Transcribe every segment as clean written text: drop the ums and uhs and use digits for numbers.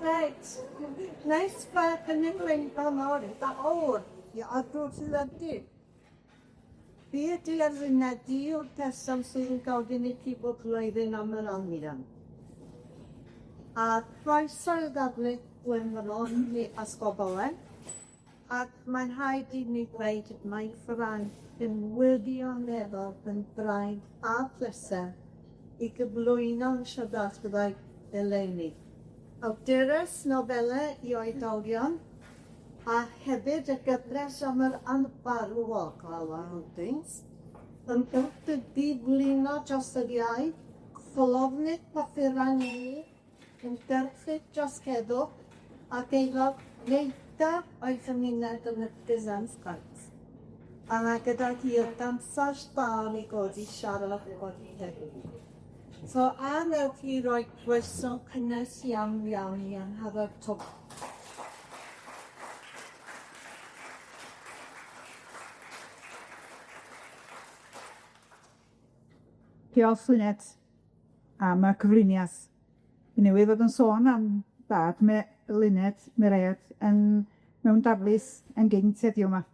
Reit, neis gweld cynulleidfa mor fawr i odl teledu. Fi ydi Eluned, di yw'r person sydd yn gofyn i chi bob blwyddyn am yr arian. A croeso i ddarlith Gwenfanon i Ysgol Bowen, ac mae'n rhaid i mi ddweud mae Ffrainc yn wirioneddol yn fraint a pleser i gyflwyno'n siaradwraig eleni. Awdures nofelau i oedolion, a hefyd y gyfres am yr anfarwol Clara Holdings, yn ddiflino dros yr iaith, colofnydd papurau newydd, ymgyrchydd dros heddwch, ac aelod neithdar o'i chymuned yn y Gazanskite. A gyda hi y dansar sbâr i godi siarad oddi heddiw. So a wnewch chi roi croeso cynnes iawn iawn i Angharad Tomos. Diolch Luned am y cyflwyniad. Dwi newydd fod yn sôn am dad me- Luned Merêd yn mewn darlith yn gynt heddiw 'ma.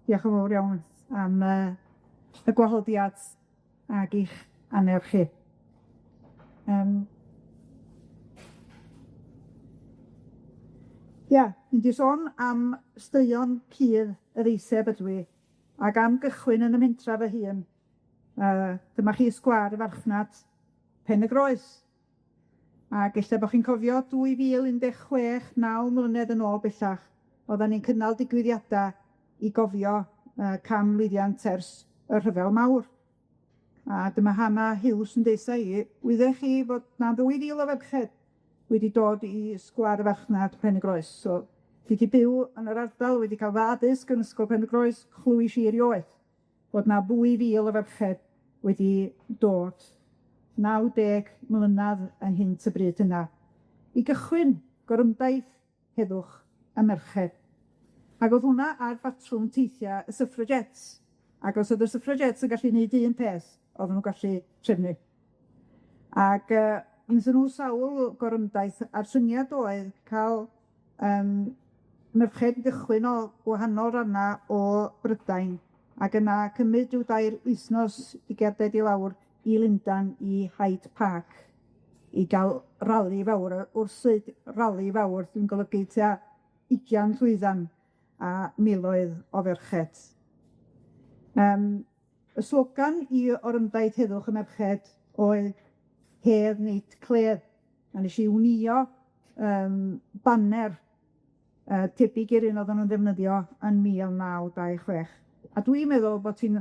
Diolch yn fowr iawn am yy y gwahoddiad ag i'ch annerch chi. Yym. Ia, mynd i sôn am straeon cudd yr eiseb ydw i, ac am gychwyn yn y mentra fy hun. Yy dyma chi sgwâr y farchnad Pen y Groes. Ag ella bo' chi'n cofio 2016, naw mlynedd yn ôl bellach, oddan ni'n cynnal digwyddiada i gofio yy canmlwyddiant ers y rhyfel mawr. A dyma Hannah Hughes yn deutha i, wyddech chi fod 'na ddwy fil o ferched wedi dod i sgwâr y farchnad Pen y Groes, so dwi 'di byw yn yr ardal, wedi ca'l fy addysg yn Ysgol Pen y Groes, clwysh i erioed bod 'na ddwy fil o ferched wedi dod 90 mlynadd ynghynt y bryd yna i gychwyn gorymdaith heddwch y merched. Ac o'dd hwnna ar batrwm teithia' y suffragettes, ac os o'dd y suffragettes yn gallu neud un peth, odden nw'n gallu trefnu. Ag yy nethon nw sawl gorymdaith, a'r syniad oedd ca'l yym merched i gychwyn o gwahanol ranna o Brydain, ac yna cymryd ryw dair wythnos i gerdded i lawr i Lundan i Hyde Park i ga'l rali fawr, a wrth ddeud rali fawr, dwi'n golygu tua ugian llwyfan a miloedd o ferched. Yym y slogan i orymdaith heddwch y merched oedd Hedd nid cledd, a nesh i wnïo yym baner yy tebyg i'r un oedden nw'n ddefnyddio yn 1926. A dwi'n meddwl bod hi'n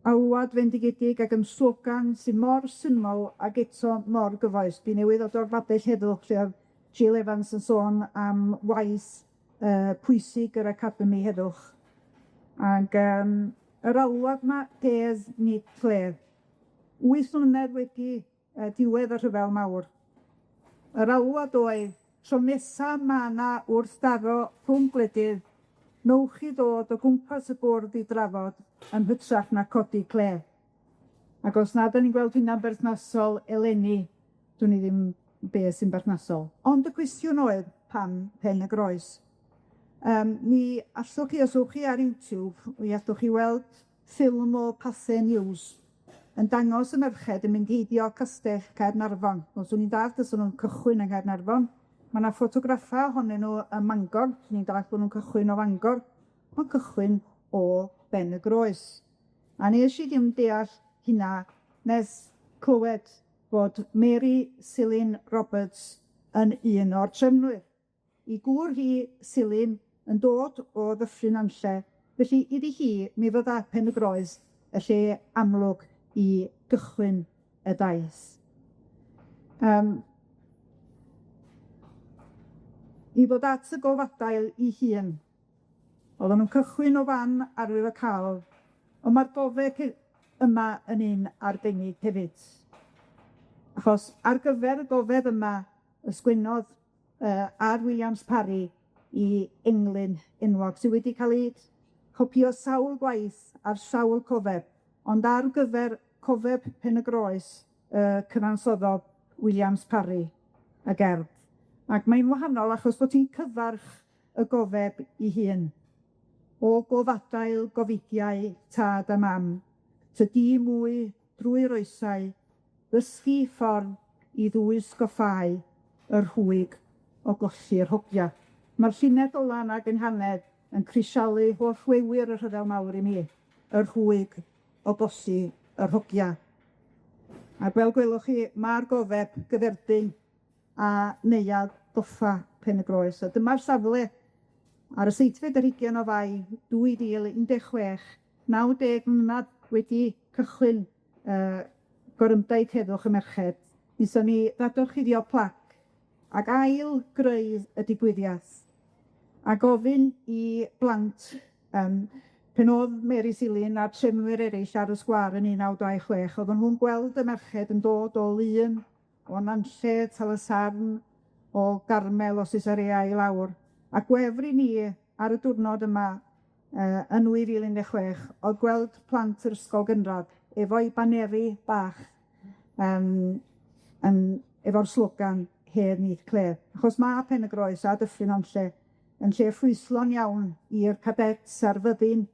alwad fendigedig ac yn slogan sy mor syml ag eto mor gyfoes. Dwi newydd ddod o'r babell heddwch lle o'dd Jill Evans yn sôn am waith yy pwysig yr Academi Heddwch. Ag yym yr alwad 'ma, hedd nid cledd. Wyth mlynedd wedi yy diwedd y rhyfel mawr. Yr alwad oedd, tro nesa ma' 'na wrthdaro rhwng gwledydd, nowch chi ddod o gwmpas y bwrdd i drafod yn hytrach na codi cledd. Ac os nad 'dan ni'n gweld hynna'n berthnasol eleni, dwn i ddim be' sy'n berthnasol. Ond y cwestiwn oedd, pam Pen y Groes? Yym mi allwch chi, os ewch chi ar YouTube, mi allwch chi weld ffilm o Pathé News yn dangos y merched yn mynd heibio castell Caernarfon. Wel, swn i'n dallt os o'n nw'n cychwyn yn Nghaernarfon. Ma' 'na ffotograffa ohonyn nw ym Mangor, swn i'n dallt bo' nw'n cychwyn o Fangor, ond cychwyn o Ben y Groes. A nes i ddim deall hynna nes clywed bod Mary Silyn Roberts yn un o'r trefnwyr. 'I gŵr hi, Silyn, yn dod o Ddyffryn Nantlle, felly iddi hi mi fydda Pen y Groes y lle amlwg i gychwyn y daith. Yym. I ddod at y gofadail 'i hun. Oedden nw'n cychwyn o fan arwyddocaol, on' ma'r gofeb yma yn un arbennig hefyd. Achos ar gyfer y gofeb yma, y sgwennodd yy R Williams Parry i englyn enwog sy wedi ca'l 'i copïo sawl gwaith ar sawl cofeb, ond ar gyfer cofeb Pen y Groes yy cyfansoddodd Williams Parry y gerdd. Ac mae'n wahanol achos bod hi'n cyfarch y gofeb 'i hun. O gofadail gofidiau tad a mam, tydi mwy drwy'r oesau, ddysgu ffordd i ddwys goffáu y rhwyg o golli'r hogia. Ma'r llinell ola yna gynghanedd yn crisialu holl wewyr y rhyfel mawr i mi, y rhwyg o golli yr hogia. Ac fel gwelwch chi, ma'r gofeb gyferbyn a neuadd goffa Pen y Groes, a dyma'r safle ar y seithfed ar hugian o Fai 2016, 90 mlynadd wedi cychwyn yy gorymdaith heddwch y merched, nethon ni ddadorchuddio plac ac ail greu y digwyddiad, a gofyn i blant yym pan o'dd Meri Silyn a'r trefnwyr eraill ar y sgwâr yn un naw dau chwech, oedden nhw'n gweld y merched yn dod o Lŷn, o Nantlle, Tal-y-sarn, o Garmel, o Caesarea i lawr, a gwefr i ni ar y diwrnod yma yy yn 2016 o'dd gweld plant yr ysgol gynradd efo'u baneri bach yym yn efo'r slogan Hedd Nid Cledd, achos ma' Pen y Groes a Dyffryn Nantlle yn lle ffrwythlon iawn i'r cadets a'r fyddin,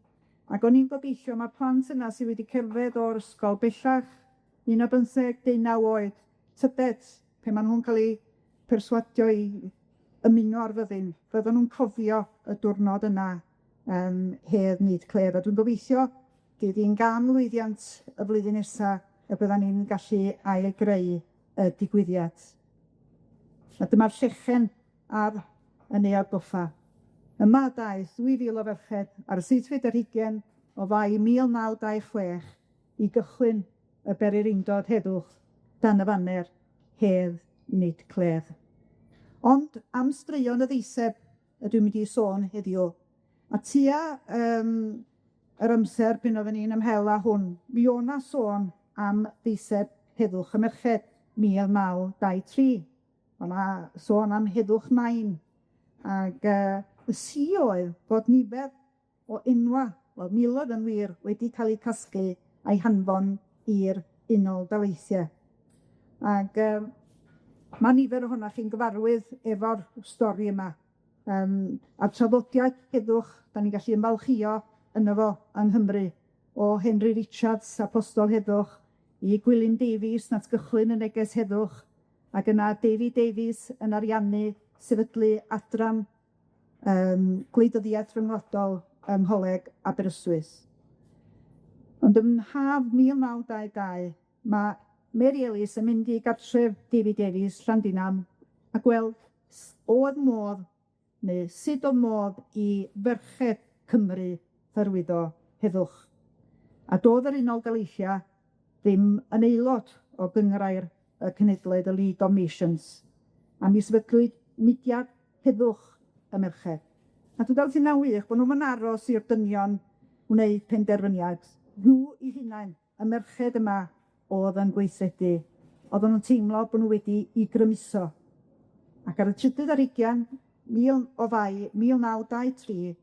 ac o'n i'n gobeithio ma'r plant yna sy wedi cerdded o'r ysgol bellach, un ar bymtheg, deunaw oed, tybed pe ma' nw'n ca'l 'u perswadio i ymuno â'r fyddin, fyddan nw'n cofio y diwrnod yna yym Hedd Nid Cledd, a dwi'n gobeithio fydd hi'n gan lwyddiant y flwyddyn nesa y byddan ni'n gallu ail-greu y digwyddiad. A dyma'r llechen ar y Neuadd Goffa. Yma daeth 2,000 o ferched ar y seithfed ar hugian o Fai 1926 i gychwyn y bererindod heddwch dan y faner Hedd Nid Cledd. Ond am straeon y ddeiseb ydw i'n mynd i sôn heddiw, a tua yym yr amser pan oedden ni'n ymhel â hwn, mi o' 'na sôn am ddeiseb heddwch y merched 1923. O' 'na sôn am heddwch nain, ag yy y si oedd bod nifer o enwa', wel miloedd yn wir, wedi ca'l eu casglu a'u hanfon i'r Unol Daleithiau. Ag yy ma' nifer ohonoch chi'n gyfarwydd efo'r stori yma. Yym a'r traddodiad heddwch, 'dan ni'n gallu ymfalchïo yno fo yng Nghymru, o Henry Richards, apostol heddwch, i Gwilym Davies, nath gychwyn y neges heddwch, ac yna David Davies yn ariannu sefydlu adran yym gwleidyddiaeth ryngwladol yng Ngholeg Aberystwyth. Ond ym mhaf 1922, ma' Mary Ellis yn mynd i gartref David Davies, Llandinam, a gweld o'dd modd neu sut o'dd modd i ferched Cymru hyrwyddo heddwch. A do'dd yr Unol Daleithia ddim yn aelod o gynghrair y Cenhedloedd, y League of Nations, a mi sefydlwyd mudiad heddwch y merched. A dwi'n gweld hynna'n wych bo' nw'm yn aros i'r dynion wneud penderfyniad, nhw 'u hunain, y merched yma o'dd yn gweithredu, oedden nw'n teimlo bo' nw wedi 'u grymuso. Ac ar y trydydd ar hugian mil o Fai 1923,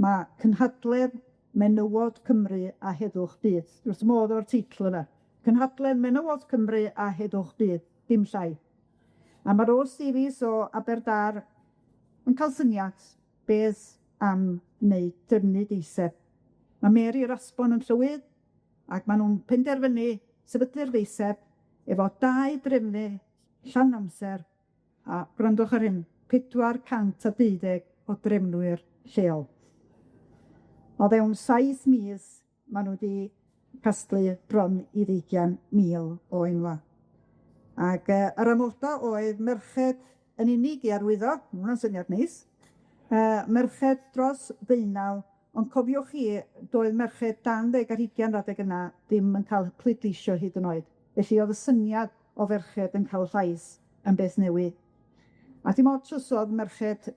ma' cynhadledd menywod Cymru a heddwch byd. Dwi wrth fy modd efo'r teitl yna. Cynhadledd menywod Cymru a heddwch byd, dim llai. A ma' Rose Davies o Aberdâr yn ca'l syniad beth am wneud dyrnu deiseb. Ma' Mary Rathbone yn llywydd, ac ma' nw'n penderfynu sefydlu'r ddeiseb efo dau drefnu llawn amser, a gwrandwch ar hyn, 412 o drefnwyr lleol. O fewn saith mis, ma' nw 'di casglu bron i ddeugian mil o enwa'. Ag yy yr amoda oedd merched yn unig i arwyddo, ma' hwnna'n syniad neis yy merched dros ddeunaw, ond cofiwch chi, doedd merched dan ddeg ar hugian adeg yna ddim yn ca'l pleidleisio hyd yn oed. Felly o'dd y syniad o ferched yn ca'l llais yn beth newydd. A dim ots os o'dd merched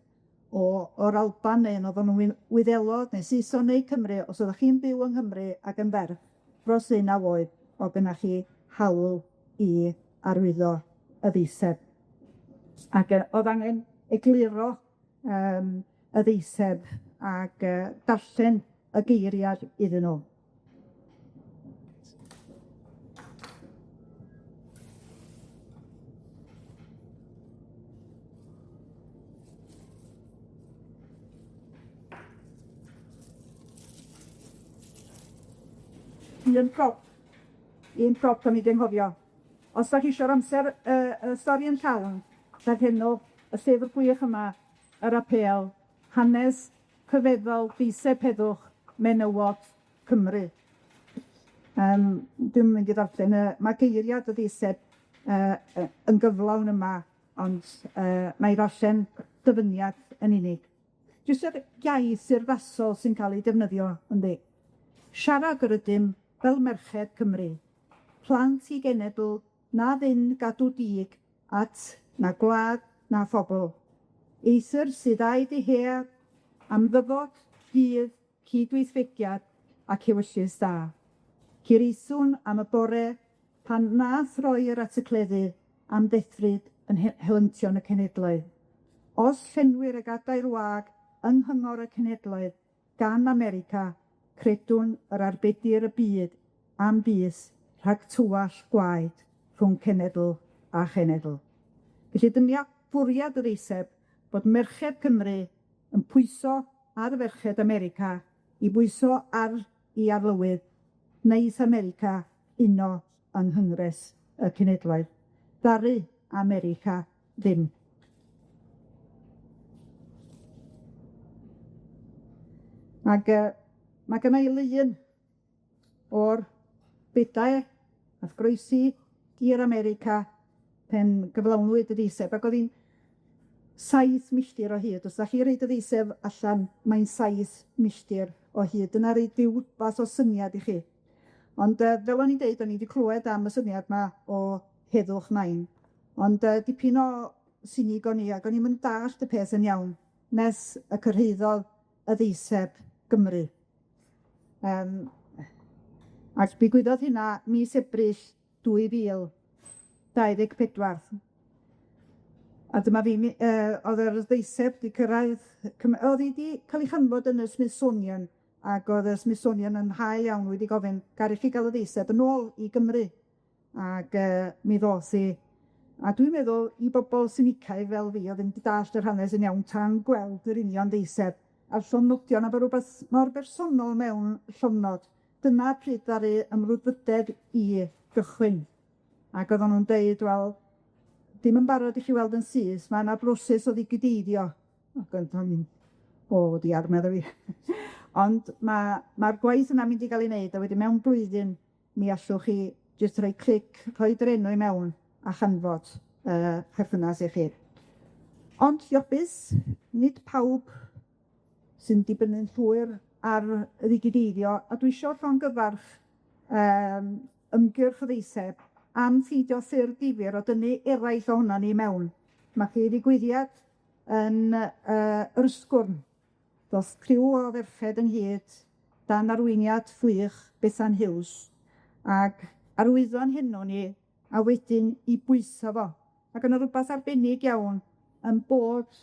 o o'r Alban neu yn oedden nhw'n Wyddelod neu Saeson neu Cymru, os oeddech chi'n byw yng Nghymru ac yn ferch dros ddeunaw oed, o'dd gynnach chi hawl i arwyddo y ddeiseb. Ac yy o'dd angen egluro yym y ddeiseb ag yy darllen y geiriad iddyn nhw. Un prop, un prop o'n i 'di anghofio. Os 'dach chi isio'r amser yy y stori yn llawn, darllenwch y llyfr gwych yma, Yr Apêl, Hanes Rhyfeddol Deiseb Heddwch Menywod Cymru. Yym dwi'm yn mynd i ddarllen y ma' geiriad y ddeiseb yy yy yn gyflawn yma, ond yy nai ddarllen dyfyniad yn unig. Jyst yr iaith urddasol sy'n ca'l ei defnyddio yndi. Siarad yr ydym fel merched Cymru, plant i genedl na fyn gadw dig at na gwlad na phobol. Eithyr sydd â'i dyhead am ddyfod, dydd, cydweithrediad ac ewyllys da. Hiraethwn am y bore pan na throir at y cleddy am ddedfryd yn he- helyntion y cenhedloedd. Os llenwir y gadair wag yng Nghyngor y Cenhedloedd gan America, credwn yr arbedir y byd am bys rhag tywall gwaed rhwng cenedl a chenedl. Felly dynia bwriad y ddeiseb bod merched Cymru yn pwyso ar ferched America i bwyso ar 'i arlywydd neith America uno yng Nghyngres y Cenhedloedd. Ddaru America ddim. Ag yy ma' gynna i lun o'r bedair nath groesi i'r America pen gyflawnwyd y ddeiseb, ac o'dd 'i'n saith milltir o hyd. Os 'dach chi roid y ddeiseb allan, mae'n saith milltir o hyd. Dyna roi ryw fath o syniad i chi. Ond yy fel o'n i'n deud, o'n i 'di clywed am y syniad 'ma o heddwch nain, ond yy dipyn o sinig o'n i, ac o'n i'm yn dallt y peth yn iawn, nes y cyrhaeddodd y ddeiseb Gymru. Yym ac digwyddodd hynna mis Ebrill 2024. A dyma fi mi- yy o'dd yr ddeiseb 'di cyrraedd o'dd 'i 'di ca'l 'i chanfod yn y Smithsonian ac o'dd y Smithsonian yn hael iawn wedi gofyn garu chi ga'l y ddeiseb yn ôl i Gymru ag yy mi ddoth 'i a dwi'n meddwl i bobol sinicaidd fel fi o'dd ddim 'di dallt yr hanes yn iawn tan gweld yr union ddeiseb a'r llofnodion a bo' rwbeth mor bersonol mewn llofnod. Dyna pryd ddaru ymrwdfrydedd i gychwyn. Ac oeddan nw'n deud, wel, dim yn barod i chi weld yn syth, ma' 'na broses o ddigideiddio. Ac o'n i'n, o diar, medda fi. Ond ma' ma'r gwaith yna'n mynd i ga'l 'i neud, a wedyn mewn blwyddyn mi allwch chi jyst rhoi clic, rhoid yr enw i mewn a chanfod yy perthynas i chi. Ond diolch byth, nid pawb sy'n dibynnu'n llwyr ar ddigideiddio, a dwi isio llongyfarch yym ymgyrch y ddeiseb am ffeindio ffyrdd difyr o dynnu eraill ohonon ni mewn. Ma' chi ddigwyddiad yn yy Yr Ysgwrn, ddoth criw o ferched ynghyd dan arweiniad ffwych Bethan Huws, ag arwyddo'n henw ni, a wedyn 'i bwyso fo. Ac o' 'na rwbath arbennig iawn yn bod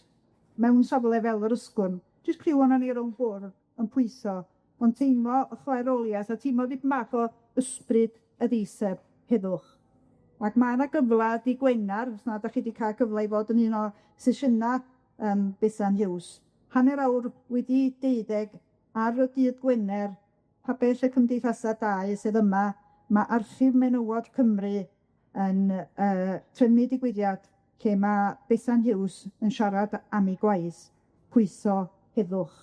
mewn safle fel yr Ysgwrn, jyst criw onon ni rownd bwrdd yn pwyso, ond teimlo y chwaeroliath a teimlo dipyn bach o ysbryd y ddeiseb heddwch. Ac ma' 'na gyfla dy' Gwenar, os na 'dach chi 'di ca'l gyfle i fod yn un o sesiyna yym Bethan Huws, hanner awr wedi deuddeg ar y dydd Gwener, pabell y Cymdeithasa Dai sydd yma, ma' Archif Menywod Cymru yn yy trefnu digwyddiad lle ma' Bethan Huws yn siarad am ei gwaith pwyso heddwch.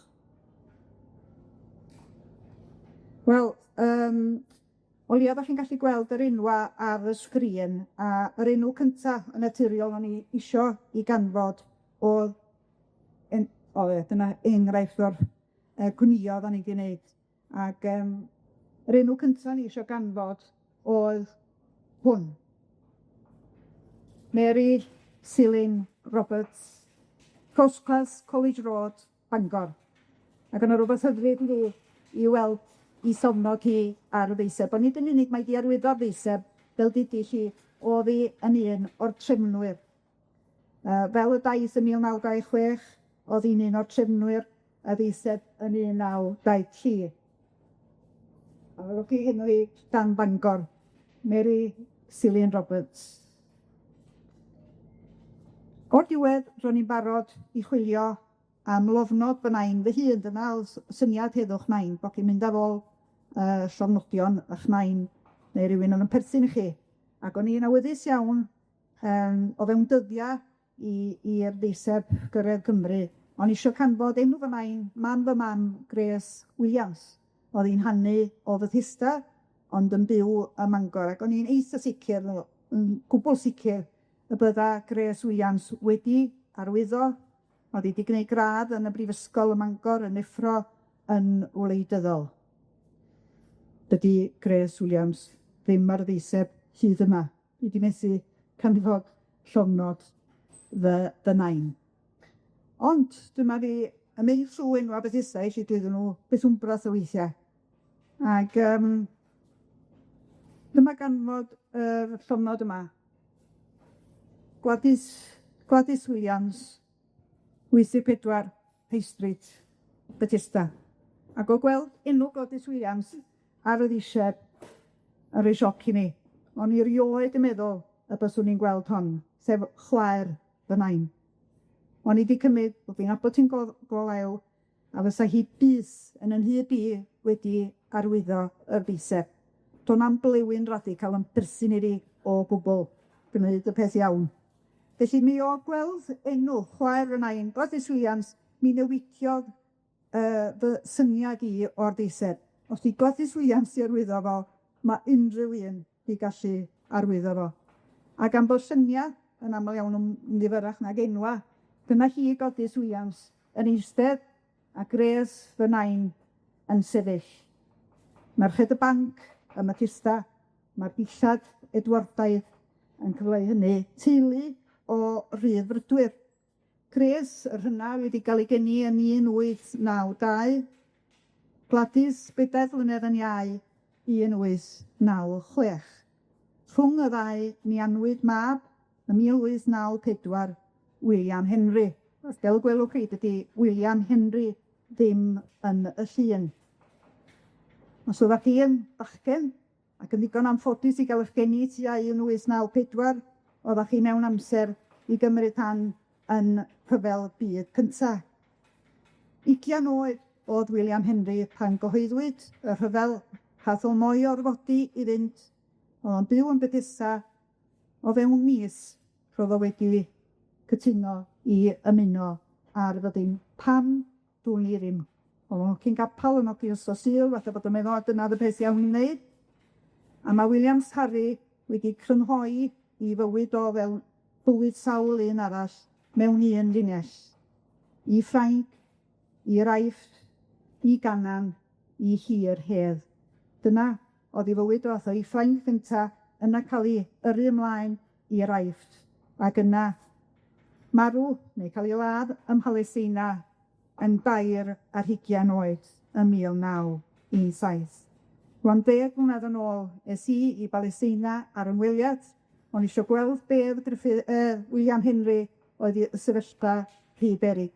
Wel, yym, o leia 'dach chi'n gallu gweld yr enwa' ar y sgrin, a yr enw cynta yn naturiol o'n i isio 'i ganfod o'dd en- o ie, dyna enghraifft o'r yy gwnïo oddan ni 'di neud, ag yym yr enw cynta o'n i isio ganfod o'dd hwn. Mary Silyn Roberts, Crossclass College Road, Bangor. Ac o' 'na rwbeth hyfryd yndi i weld 'i llofnod hi ar y ddeiseb, ond nid yn unig mae 'di arwyddo'r ddeiseb, fel dudis i, o'dd 'i yn un o'r trefnwyr. Yy fel y daith yn 1926, o'dd 'i'n un o'r trefnwyr y ddeiseb yn 1923. A welwch chi enw hi dan Bangor, Mary Silyn Roberts. O'r diwedd, ro'n i'n barod i chwilio am lofnod fy nain fy hun, dyna o'dd syniad heddwch nain, bo' chi'n mynd ar ôl yy llofnodion 'ych nain neu rywun o'dd yn perthyn i chi, ac o'n i'n awyddus iawn yym o fewn dyddia' i i'r ddeiseb gyrraedd Cymru, o'n i isio canfod enw fy nain, mam fy mam, Grace Williams, o'dd 'i'n hanu o Fethesda, ond yn byw ym Mangor, ac o'n i'n eitha sicir, yn gwbwl sicir, y bydda Grace Williams wedi arwyddo, o'dd 'i 'di gwneud gradd yn y Brifysgol ym Mangor yn effro yn wleidyddol. Dydi Grace Williams ddim ar ddeiseb hyd yma. Dwi 'di methu canfod llofnod fy fy nain. Ond dyma fi yn mynd trw enwa' Bethesda eis i iddyn nw beth wmbrath o weithia'. Ag yym dyma ganfod yr llofnod yma. Gwladys Gwladys Williams, 84, High Street, Bethesda. Ac o gweld enw Gwladys Williams ar y ddeiseb yn roi sioc i mi. O'n i erioed yn meddwl y byswn i'n gweld hon, sef chwaer fy nain. O'n i 'di cymryd bo' fi'n nabod hi'n go go lew, a fysa hi byth yn 'yn nhyb i wedi arwyddo yr ddeiseb. Do' na'm blewyn radical yn berthyn iddi o gwbwl, gwneud y peth iawn. Felly mi o gweld enw chwaer fy nain, Gladys Williams, mi newidiodd yy fy syniad i o'r ddeiseb. Os 'di Gladys Williams 'di arwyddo fo, ma' unrhyw un 'di gallu arwyddo fo. A gan bo' llynia yn amal iawn yn ddifyrrach nag enwa', dyma hi Gladys Williams yn eistedd a Grace fy nain yn sefyll. Merched y banc ym Methesda, ma'r dillad Edwardaidd yn cyfleu hynny, teulu o Ryddfrydwyr. Grace, yr hynna wedi ga'l ei geni yn 1892, Gladys, bedair blynedd yn iau, 1896. Rhwng y ddau, mi anwyd mab ym 1894, William Henry. Fel gwelwch chi, dydi William Henry ddim yn y llun. Os oddach chi yn bachgen ac yn ddigon anffodus i ga'l 'ych geni tua 1894, oddach chi mewn amser i gymryd rhan yn rhyfel byd cynta. Ugian oed o'dd William Henry pan gyhoeddwyd y rhyfel, cath o mo'i orfodi i fynd, o'dd o'n byw yn Bethesda, o fewn mis ro'dd o wedi cytuno i ymuno â'r fyddin. Pam? Dwn i ddim. O'dd o'n cyn gapal yn nodi ysgol Sul, falle bod o'n meddwl a dyna o'dd y peth iawn i wneud. A ma' Williams Parry wedi crynhoi 'i fywyd o fel bywyd sawl un arall mewn un linell. I Ffrainc, i'r Aifft, i Ganan, i hir hedd. Dyna o'dd 'i fywyd o, ath o i Ffrainc gynta, yna ca'l 'i yrru ymlaen i'r Aifft, ac yna marw neu ca'l 'i ladd ym Mhalesteina yn dair ar hugian oed ym 1917. Rŵan deg mlynedd yn ôl es i i Balesteina ar ymweliad, o'n i isio gweld bedd Gruffydd yy William Henry oedd i sefyllfa rhy beryg.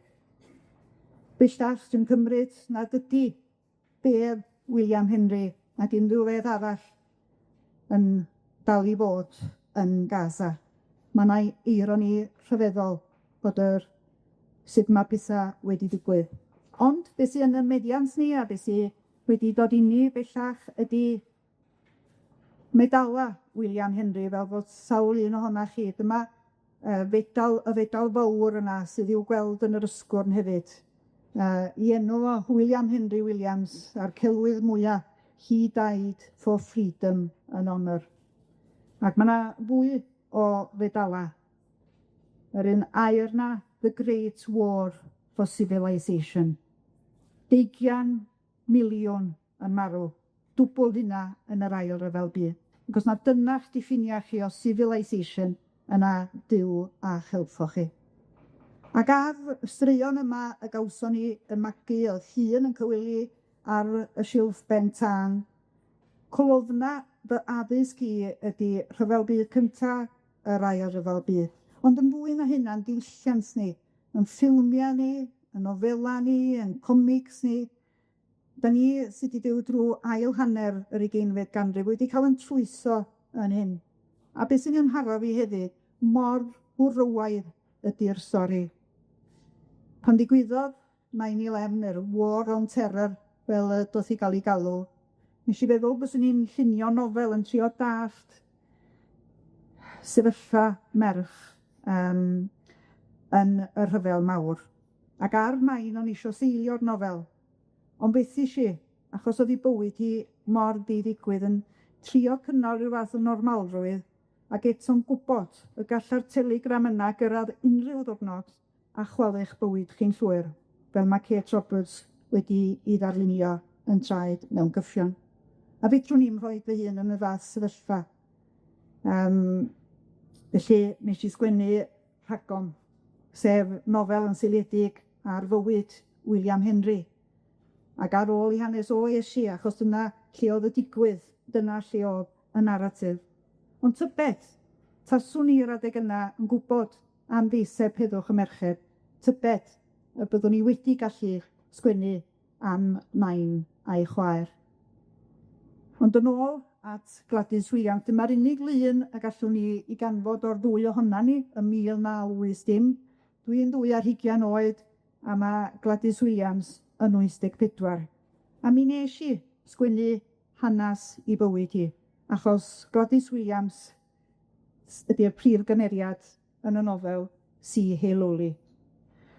Bellach dwi'n cymryd nad ydi bedd William Henry nag unrhyw fedd arall yn dal i fod yn Gaza. Ma' 'na eironi rhyfeddol bod yr sut ma' petha wedi digwydd. Ond be' sy yn 'yn meddiant ni a be' sy wedi dod i ni bellach ydi medala William Henry fel bod sawl un ohonach chi, dyma yy fedal y fedal fowr yna sydd i'w gweld yn yr Ysgwrn hefyd. Yy 'i enw fo William Henry Williams a'r celwydd mwya he died for freedom and honour. Ac ma' 'na fwy o fedala. Yr un aur 'na, the great war for civilisation. Deugian miliwn yn marw, dwbwl hynna yn yr ail ryfel byd. Ac os na dyna'ch diffiniad chi o civilisation, yna Duw a chelfo chi. Ac ar y straeon yma y gawson ni 'yn magu, o'dd llun yn cywili ar y silff ben tân, colofna fy addysg i ydi rhyfel byd cynta, yr ail ryfel byd. Ond yn fwy na hynna'n diwylliant ni, 'yn ffilmia ni, 'yn nofela ni, 'yn comics ni. 'Dan ni sy 'di byw drw ail hanner yr ugeinfed ganrif wedi ca'l 'yn trwytho yn hyn. A be' sy'n 'y nharo fi hefyd, mor wrywaidd ydi'r stori. Pan ddigwyddodd 9/11 ne'r War on Terror, fel y doth i ga'l 'i galw, Nesh i feddwl byswn i'n llunio nofel yn trio dallt sefyllfa merch yym yn y rhyfel mawr, ac ar nain o'n i isio seilio'r nofel, ond fethish i, achos o'dd 'i bywyd hi mor ddi-ddigwydd yn trio cynnal ryw fath o normalrwydd, ac eto'n gwbod y galla'r telegram yna gyrradd unrhyw ddiwrnod a chwalu'ch bywyd chi'n llwyr, fel ma' Kate Roberts wedi 'i ddarlunio yn Traed Mewn Gyffion. A fedrwn i'm rhoid fy hun yn y fath sefyllfa. Yym felly nes i sgwennu Rhagom, sef nofel yn seiliedig ar fywyd William Henry, ac ar ôl 'i hanes o es i, achos dyna lle o'dd y digwydd, dyna lle o'dd y naratif. Ond tybed, taswn i yr adeg yna yn gwbod am ddeiseb heddwch y merched, tybed y byddwn i wedi gallu sgwennu am nain a'i chwaer. Ond yn ôl at Gwladys Williams, dyma'r unig lun y gallwn ni 'i ganfod o'r ddwy ohonan ni ym 1980. Dwi'n ddwy ar hugian oed a ma' Gwladys Williams yn 84. A mi nesh i sgwennu hanas 'i bywyd hi, achos Gwladys Williams ydi'r prif gymeriad yn y nofel Si Heiloli.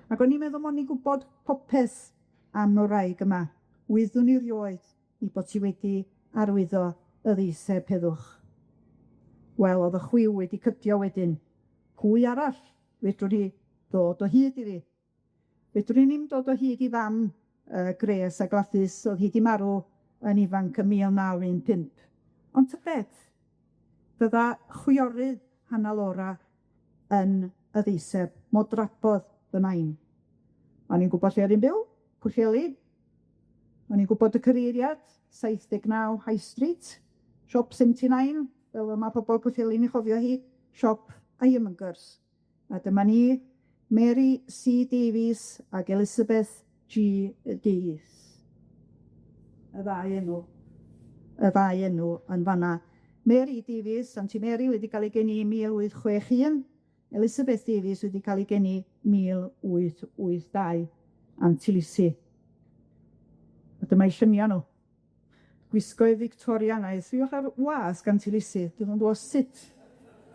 Ac o'n i'n meddwl mod i'n gwbod popeth am y wraig yma. Wyddwn i rioed 'i bod hi wedi arwyddo y ddeiseb heddwch. Wel, o'dd y chwiw wedi cydio wedyn. Pwy arall fedrwn ni ddod o hyd iddi? Fedrwn ni'm dod o hyd i fam yy Gres a Gwladys, o'dd hi 'di marw yn ifanc ym 1915. Ond tybed, fydda chwiorydd Hannah Laura yn y ddeiseb modrabodd fy nain. O'n i'n gwbod lle oedd 'i'n byw, Pwllheli. O'n i'n gwbod y cyfeiriad, 79 High Street, Shop 79, fel y ma' pobol Pwllheli'n ei chofio hi, Siop Ironmongers. A dyma ni, Mary C Davies ag Elizabeth G Davies. Y ddau enw, y ddau enw yn fan 'na. Mary Davies, Aunty Mary wedi ca'l ei geni ym 1861, Elizabeth Davies wedi ca'l ei geni 1882, Aunty Lisi. A dyma'i llunia' nw. Gwisgoedd Victorianaidd, sbiwch ar wasg Aunty Lisi, dwi'm yn gwbo sut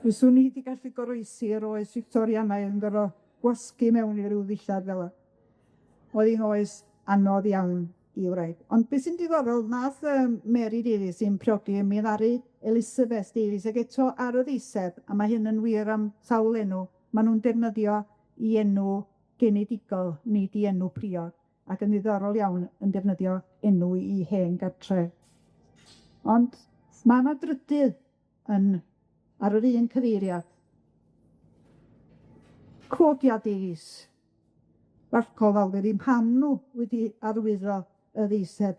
fyswn i 'di gallu goroesi yr oes Victorianaidd yn gor'o' gwasgu mewn i ryw ddillad fel 'a. Oedd hi'n oes anodd iawn i wraig. Ond be' sy'n diddorol, nath yym Mary Davies ddim priodi, mi ddaru Elizabeth Davies, ag eto ar y ddeiseb, a ma' hyn yn wir am sawl enw, ma' nw'n defnyddio 'i enw genedigol, nid 'i enw priod, ac yn ddiddorol iawn yn defnyddio enw 'i hen gartre. Ond ma' 'na drydydd yn ar yr un cyfeiriad. Claudia Davies. Warchol fawr yr un pam nw wedi arwyddo y ddeiseb.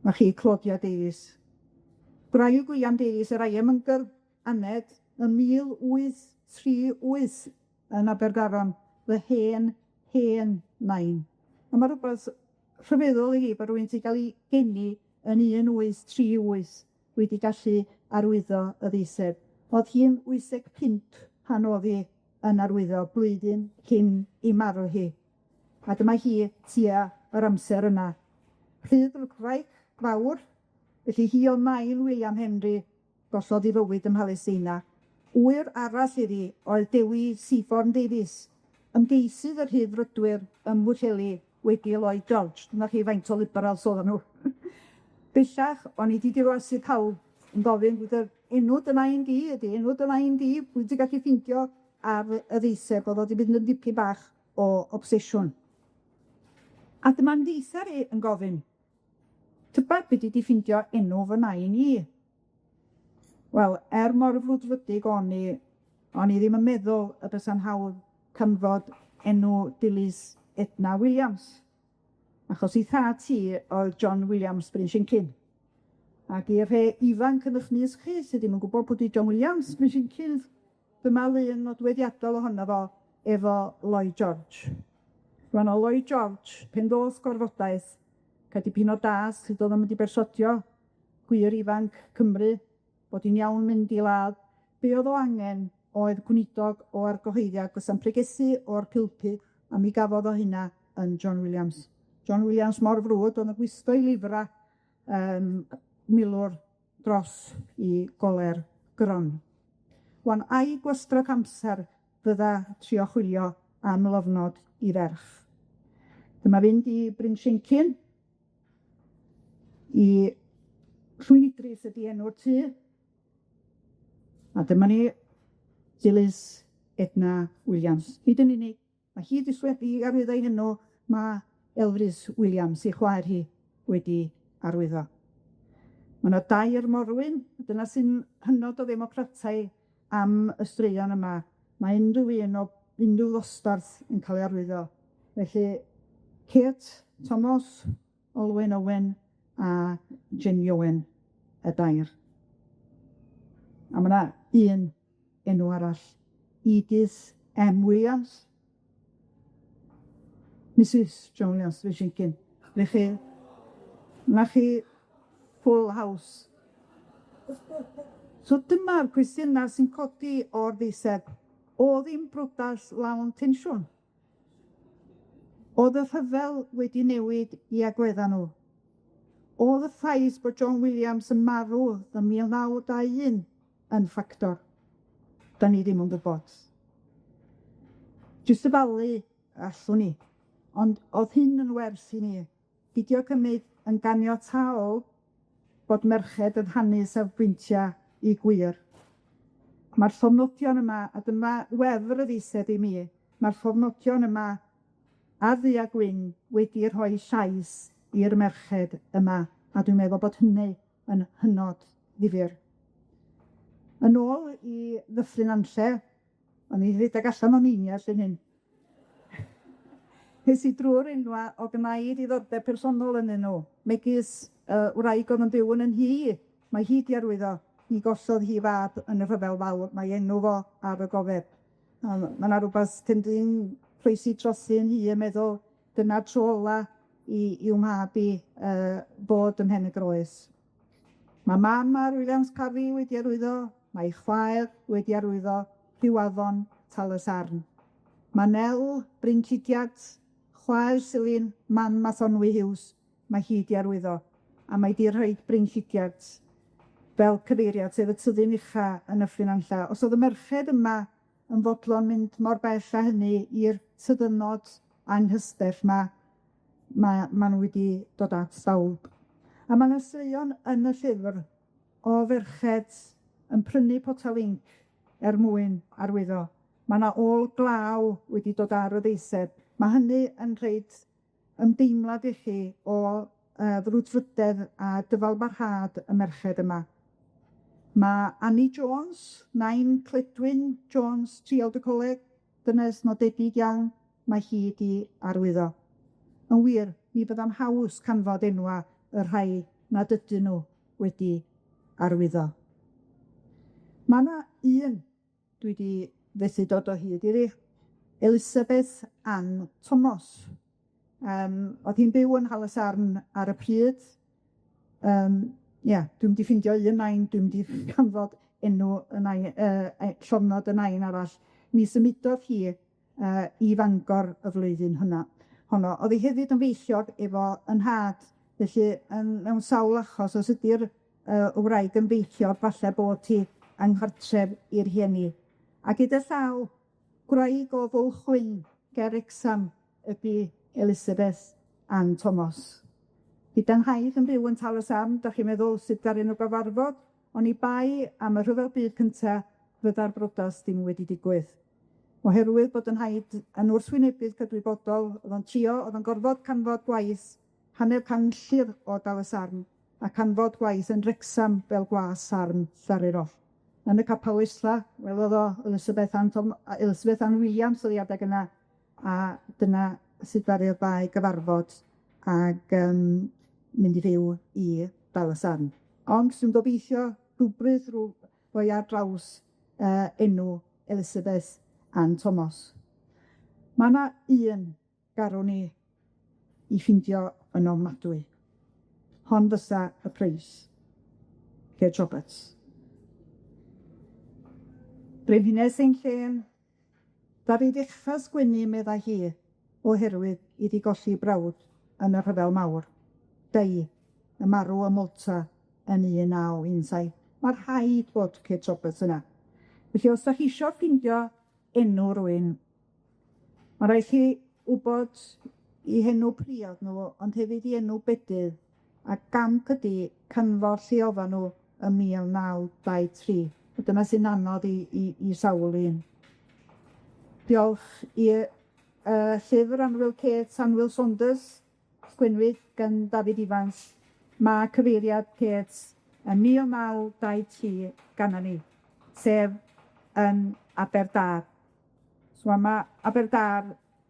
Ma' chi Claudia Davies. Gwraig William Davies, yr Ironmonger aned ym 1838 yn Aberdaron, fy hen, hen nain. A ma' rwbeth rhyfeddol i fi bod rywun 'di ga'l 'i geni yn 1838 wedi gallu arwyddo y ddeiseb. O'dd hi'n 85 pan o'dd 'i yn arwyddo, blwyddyn cyn 'i marw hi. A dyma hi tua yr amser yna. Rhyddfrydwraig fawr, felly hi o'dd nain William Henry gollodd 'i fywyd ym Mhalesteina. Ŵyr arall iddi oedd Dewi Seaborn Davies, ymgeisydd y Rhyddfrydwyr ym Mhwllheli wedi Lloyd George. Dyna chi faint o liberals oeddan nhw. Bellach, o'n i 'di diwasi pawb yn gofyn bod yr enw dy nain di ydi enw dy nain di, pwy ti gallu ffindio ar y ddeiseb, o'dd o 'di mynd yn dipyn bach o obsesiwn. A dyma'n ddeithar i yn gofyn, tybad be' 'di 'di ffindio enw fy nain i? Wel, er mor frwdfrydig o'n i, o'n i ddim yn meddwl y bysa'n hawdd canfod enw dilys Edna Williams, achos 'i thad hi oedd John Williams Brynsiencyn. Ac i'r rhei ifanc yn 'ych mysg chi sy ddim yn gwbod pwy 'di John Williams Brynsiencyn, dyma lun nodweddiadol ohono fo efo Lloyd George. Rŵan o' Lloyd George, pen ddoth gorfodaeth, ca'l dipyn o dasg sud o'dd o'n mynd i berswadio gwir ifanc Cymru bod 'i'n iawn mynd i ladd, be' o'dd o angen oedd gweinidog o argyhoeddiad fysa'n pregethu o'r pulpud, a mi gafodd o hynna yn John Williams. John Williams mor frwd o'dd yn gwisgo 'i lyfra yym milwr dros 'i goler gron. Wan ai gwastraff amser fydda trio chwilio am lofnod 'i ferch. Dyma fynd i Bryn Siencyn i Llwyn Idris ydi enw'r tŷ. A dyma ni Dilys Edna Williams. Nid yn unig, ma' hi 'di sgwennu arwyddo 'i henw, ma' Elfrys Williams, 'i chwaer hi, wedi arwyddo. Ma' 'na dair morwyn, dyna sy'n hynod o ddemocrataidd am y straeon yma. Mae unrhyw un o unrhyw ddosbarth yn ca'l ei arwyddo. Felly Kate Thomas, Olwen Owen a Jenny Owen, y dair. A ma' 'na un enw arall, Edith M. Williams, Misys John Williams Brynsiencyn. Felly, 'na chi full house. So dyma'r cwestiyna sy'n codi o'r ddeiseb. O'dd 'i'n brodas lawn tensiwn? O'dd y rhyfel wedi newid 'u agwedda nw? O'dd y ffaith bod John Williams yn marw ym 1921 yn ffactor? 'Dan ni ddim yn gwbod. Jyst dyfalu allwn ni, ond o'dd hyn yn wers i ni. Pidio cymryd yn ganiataol bod merched yn rhannu safbwyntia' 'u gwŷr. Ma'r llofnodion yma, a dyma wefr y ddeiseb i mi, ma'r llofnodion yma ar ddu a gwyn wedi rhoi llais i'r merched yma, a dwi'n meddwl bod hynny yn hynod ddifyr. Yn ôl i Ddyffryn Nantlle, o'n i'n rhedeg allan o'n einiau erbyn hyn. Es i drwy'r enwa' o' gynna i ddiddordeb personol ynddyn nw, megis yy wraig o'dd yn byw yn 'yn nhŷ i, mae hi 'di arwyddo, mi gollodd hi fab yn y rhyfel fawr, mae enw fo ar y gofeb. A ma' 'na rwbath pyn dwi'n croesi trothi 'yn hun yn meddwl dyna'r tro ola i i'w mab i yy bod ym Mhen y Groes. Ma' mam Mar Williams Parry wedi arwyddo, mae'i chwaer wedi arwyddo, Rhiwaddon Tal-y-sarn. Ma' Nel Bryn Llidiart, chwaer Silyn, mam Mathonwy Hughes, mae hi 'di arwyddo, a mae 'di rhoid Bryn Llidiart fel cyfeiriad sef y tyddyn ucha yn Nyffryn Nantlla. Os o'dd y merched yma yn fodlon mynd mor bell â hynny i'r tyddynnod anghysbell 'ma, ma' ma' nw wedi dod at bawb. A ma' 'na straeon yn y llyfr o ferched yn prynu potel inc er mwyn arwyddo. Ma' 'na ôl glaw wedi dod ar y ddeiseb. Ma' hynny yn rhoid ymdeimlad i chi o yy frwdfrydedd a dyfalbarhad y merched yma. Ma' Annie Jones, nain Cledwyn Jones, triawd y coleg, dynes nodedig iawn, mae hi 'di arwyddo. Yn wir, mi fydda'n haws canfod enwa' y rhai nad ydyn nw wedi arwyddo. Ma' 'na un dwi 'di fethu dod o hyd iddi, Elizabeth Ann Thomas. Yym o'dd hi'n byw yn Nhalysarn ar y pryd. Yym ia, dwi'm 'di ffindio un nain, dwi'm 'di canfod enw y nain yy e- llofnod y nain arall. Mi symudodd hi yy i Fangor y flwyddyn hynna honno. O'dd 'i hefyd yn feichiog efo 'yn nhad, felly yn mewn sawl achos, os ydi'r yy y wraig yn feichiog, falle bod hi yng nghartref 'i rhieni. A gyda llaw, gwraig o Fwlch-gwyn ger Wrecsam ydi Elizabeth Ann Thomas. Gyda 'nhaid yn byw yn Tal-y-sarn, 'dach chi'n meddwl sut ddaru nw gyfarfod? Oni bai am y Rhyfel Byd Cynta fydda'r brodas ddim wedi digwydd. Oherwydd bod 'yn nhaid yn wrthwynebydd cydwybodol, o'dd o'n trio, o'dd o'n gorfod canfod gwaith hanner can milltir o Dal-y-sarn, a canfod gwaith yn Wrecsam fel gwas sarn ddaru fo. Yn y capel Wesla, welodd o Elizabeth Ann Thom- yy Elizabeth Ann Williams o'dd 'i adeg yna, a dyna sut ddaru'r ddau gyfarfod ag yym mynd i fyw i Dal-y-sarn. Ond dwi'n gobeithio rhwbryd rw roi ar draws yy enw Elizabeth Ann Thomas. Ma' 'na un garwn i 'i ffindio yn ofnadwy. Hon fysa y preis. Kate Roberts. Brenhines ein llên, ddaru ddechra sgwennu meddai hi, oherwydd iddi golli brawd. yn y rhyfel mawr. Dei, yn marw ym Malta yn 1917. Ma' rhaid bod Kate Roberts yna. Felly os 'dach chi isio ffindio enw rywun, ma' raid chi wbod 'u henw priod nw, ond hefyd 'u enw bedydd, a gamp ydi canfod lle oddan nw ym 1923. A dyna sy'n anodd i sawl un. Diolch i llyfr Annwyl Kate Annwyl Saunders, sgwennwyd gan Dafydd Ifans, ma' cyfeiriad Kate yn 1923 ganno ni, sef yn Aberdâr. So ma' Aberdâr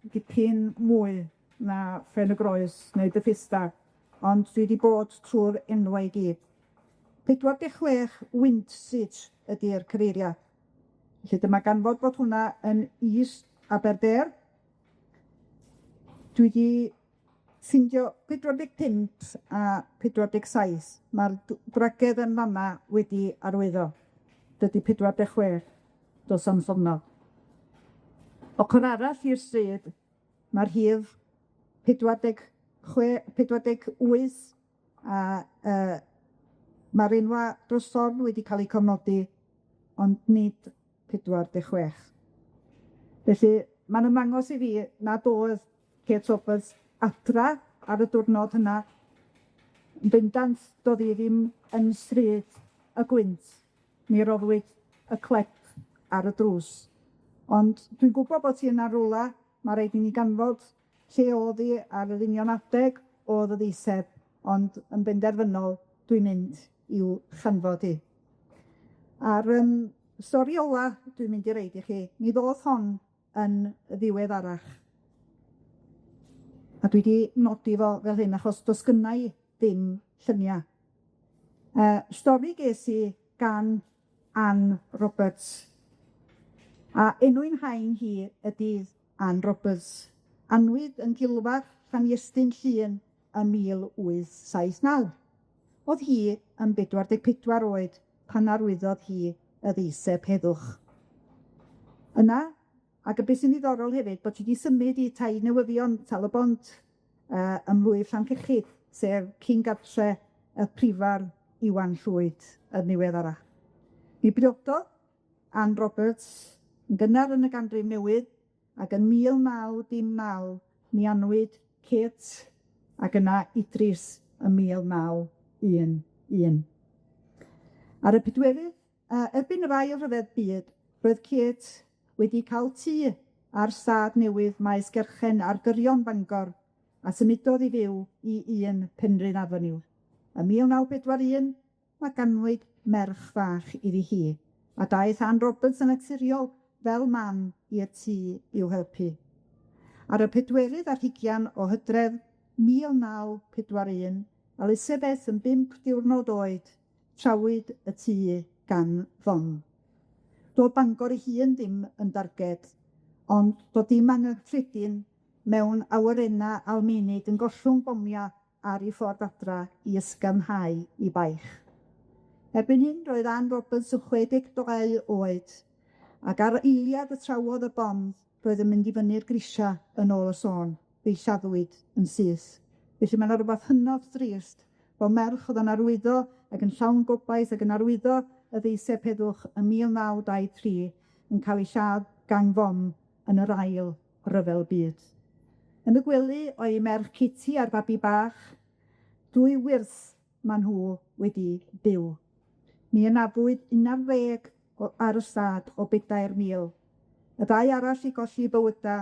dipyn mwy na Phen y Groes neu Bethesda, ond dwi 'di bod trw'r enwau i gyd. 46 Wind Street ydi'r cyfeiriad. Felly dyma ganfod bod hwnna yn East Aberdare. Dwi 'di ffindio 45 a 47, ma'r gwragedd yn fama wedi arwyddo. Dydi 46, do's 'am llofnod. Ochor arall i'r stryd, ma'r rhif 46, 48 a ma'r enwa' dros ffordd wedi ca'l eu cofnodi, ond nid 46. Felly, ma'n ymddangos i fi nad oedd Kate Roberts adra ar y diwrnod yna. Yn bendant, do'dd 'i ddim yn stryd y gwynt, mi roddwyd y clec ar y drws. Ond dwi'n gwbod bod hi yna rwla, ma' raid i ni ganfod lle o'dd 'i ar yr union adeg o'dd y ddeiseb, ond yn benderfynol dwi'n mynd i'w chanfod hi. A'r stori ola dwi'n mynd i reid i chi, mi ddoth hon yn ddiweddarach. A dwi 'di nodi fo fel hyn achos do's gynna i ddim llynia. Stori ges i gan Ann Roberts. A enw'n hain hi ydi Ann Roberts. Anwyd yn Gilfach Llanestyn Llŷn ym 1879. O'dd hi yn 44 oed pan arwyddodd hi y ddeiseb heddwch. Yna, ac y beth sy'n ddiddorol hefyd, bod hi 'di symud i tai newyddion Tal-y-bont ym mlwyf Llanllechid, sef cyn gartre y prifardd Iwan Llwyd yn ddiweddarach. Mi briododd Ann Roberts yn gynnar yn y ganrif newydd, ac yn 1919 mi anwyd Kate ac yna Idris ym 1911. Ar y pedwerydd, erbyn yr ail rhyfel byd, roedd Kate wedi cael tŷ ar stad newydd Maes Gerchen ar gyrion Bangor, a symudodd i fyw i un Penrhyn Avenue. Ym 1941, ma' ganwyd merch fach iddi hi, a daeth Ann Roberts yn naturiol fel mam i'r tŷ i'w helpu. Ar y pedwerydd ar hugian o Hydref 1941, Elizabeth yn bump diwrnod oed, trawyd y tŷ gan fom. Do'dd Bangor ei hun ddim yn darged, ond do'dd dim anghyffredin mewn awyrenna Almaenig yn gollwng bomia ar 'i ffordd adra i ysgafnhau 'i baich. Erbyn hyn roedd Ann Roberts yn 62 oed, ac ar eiliad y trawodd y bom roedd yn mynd i fyny'r grisia yn ôl y sôn, fe'i lladdwyd yn syth. Felly ma' 'na rwbath hynod drist bo' merch o'dd yn arwyddo ac yn llawn gobaith ac yn arwyddo y ddeiseb heddwch ym 1923 yn ca'l ei lladd gan fom yn yr ail ryfel byd. Yn y gwely oedd ei merch Kitty a'r babi bach, dwy wyrth ma' nhw wedi byw. Mi anafwyd 11 ar y stad o 4,000. Y ddau arall i golli bywyda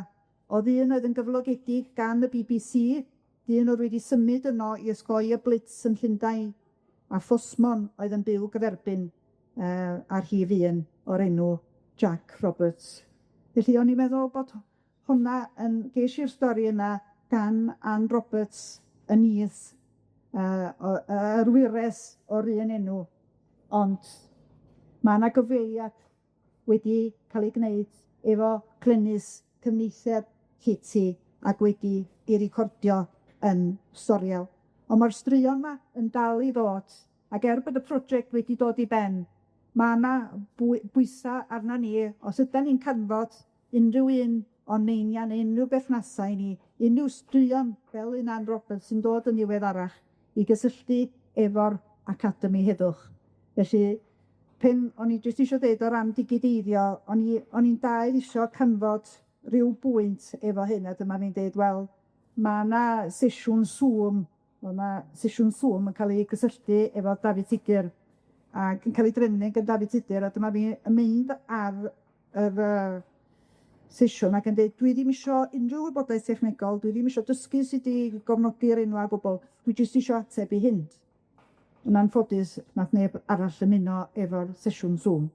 o'dd un oedd yn gyflogedig gan y BBC, dyn o'dd wedi symud yno i osgoi y blitz yn Llundain, a phosmon oedd yn byw gyferbyn ar rhif un o'r enw Jack Roberts. Felly o'n i'n meddwl bod hwnna yn gesh i'r stori yna gan Ann Roberts y nith yr wyres o'r un enw, ond ma' 'na gyfeiriad wedi ca'l ei gneud efo Glynis cyfneithiad Kitty ac wedi 'i recordio yn storiel. On' ma'r straeon 'ma yn dal i ddod, ac er bod y project wedi dod i ben, ma' 'na bwysa arnon ni, os ydan ni'n canfod unrhyw un o'n neinia neu unryw berthnasau ni, unryw straeon fel un Ann Roberts sy'n dod yn ddiweddarach i gysylltu efo'r Academi Heddwch. Felly, pen o'n i jyst isio deud o ran digideiddio, o'n i'n daer isio canfod ryw bwynt efo hyn, a dyma fi'n deud, wel, ma' 'na sesiwn Zoom, o' 'na sesiwn Zoom yn ca'l 'i gysylltu efo Dafydd Tudur ac yn ca'l 'i drefnu gan Dafydd Tudur, a dyma fi yn mynd ar yr yy sesiwn ac yn deud, dwi ddim isio unrhyw wybodaeth technegol, dwi ddim isio dysgu sut i gofnodi'r enwa' o gwbwl, dwi jyst isio ateb i hyn. Yn anffodus, nath neb arall ymuno efo'r sesiwn Zoom.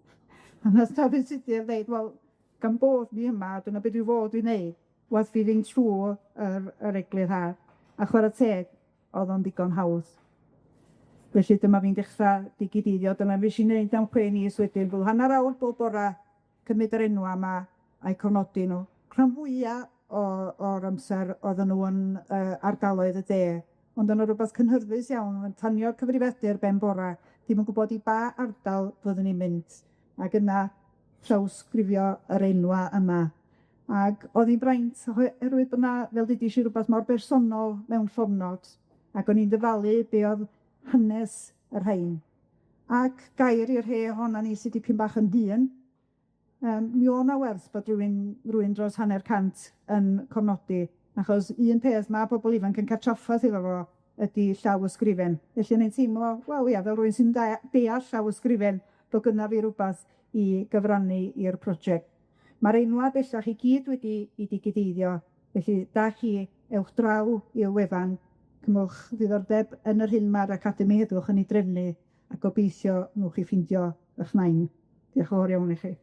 A nath Dafydd Tudur ddeud, wel, gan bod ni yma, dyna be dwi fod i wneud, werth fi fynd trw yr eglurhad, a chwara teg, o'dd o'n ddigon hawdd. Felly dyma fi'n dechra digideiddio, dyna fues i'n neud am chwe mis wedyn, rhyw hannar awr bob bora, cymryd yr enwa' 'ma a'u cofnodi nw. Rhan fwya o'r amser oedden nw yn yy ardaloedd y de, ond o' 'na rwbath cynhyrfus iawn yn tanio'r cyfrifiadur ben bora, ddim yn gwbod i ba ardal fyddwn ni'n mynd, ac yna trawsgrifio yr enwa' yma. Ag o'dd 'i'n braint oherwydd bo' 'na, fel ddedes i, rwbath mor bersonol mewn llofnod, ac o'n i'n dyfalu be' o'dd hanes y rhain. Ac gair i'r rhei ohonon ni sy dipyn bach yn hŷn, mi o' 'na werth bod rywun dros 150 yn cofnodi, achos un peth ma' pobol ifanc yn ca'l traffarth efo fo ydi llawysgrifen. Felly o'n i'n teimlo, wel ia, fel rywun sy'n deall llawysgrifen, bo' gynna fi rwbath i gyfrannu i'r project. Ma'r enwa' bellach i gyd wedi 'u digideiddio, felly da chi, ewch draw i'r wefan, cymwch ddiddordeb yn yr hyn ma'r Academi Heddwch yn ei drefnu, a gobeithio newch chi ffindio 'ych nain. Diolch yn fawr iawn i chi.